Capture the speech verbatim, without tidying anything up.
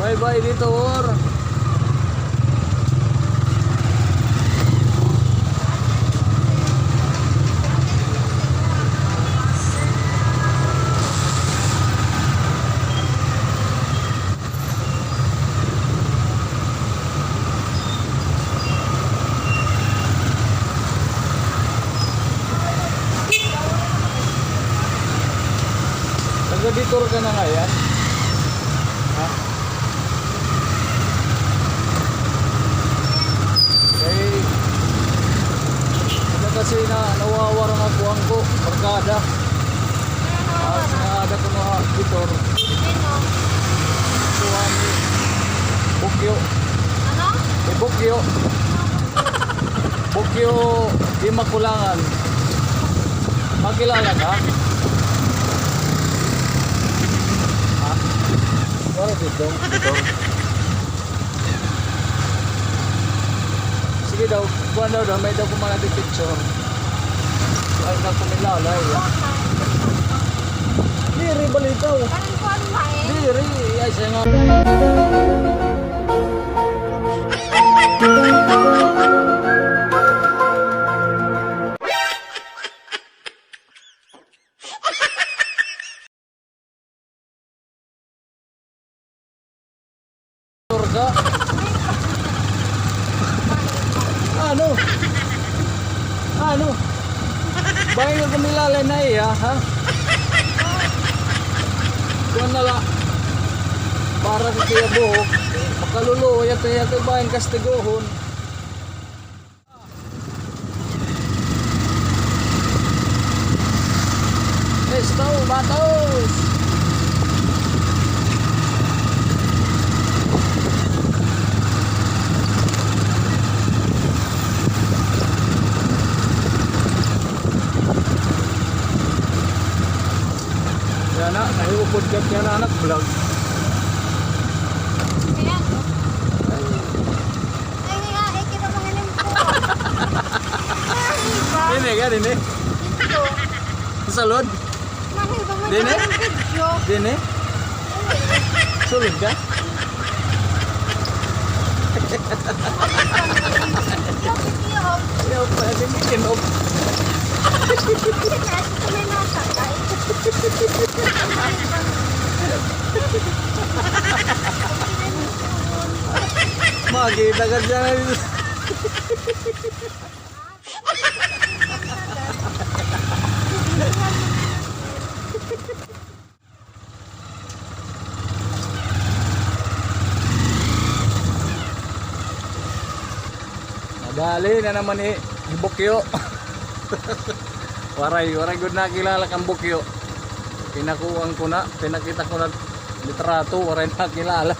Bye-bye, editor. Taga-editor ka na ngay-an? Ha? Kay, ano kasi na, nawawara nga kuan ko, barkada. Ah, sa ada ko nga editor. Sino? Kuan ni Bukyo. Ano? Eh, Bukyo. Bukyo, di makulangan. Makilala ka? Ha? Wala dito, dito. Sige daw, kuan daw daw, may daw kumalat picture. Ay, na kumilala, ya. Diri, balitaw. Diri, ay, siya nga. Turga. Ano? Ano? Bangin nga kumilala na iya, ha? Kuan na la. Para sa iya buhok. Makaluluoy, yato, yato, bangin kastigohon. Let's go, batos! Yana, nahiupod ka yana, anak, vlog. Ayan. Ay, nga, eh, kita mga limpo. Ay, iba. Dini ka, dini? Dito. Sa sulod? Mga iba, may Dini? Parang video. Dini? Sulod ka? Yo, pwede mo kinop. Kasi may nasa ka. Makita ka dyan. Nadali na naman hi, hi Bukyo. Waray, waray gud nakilala kan Bukyo. Pinakuan ko na, pinakita ko na litrato, waray nakilala.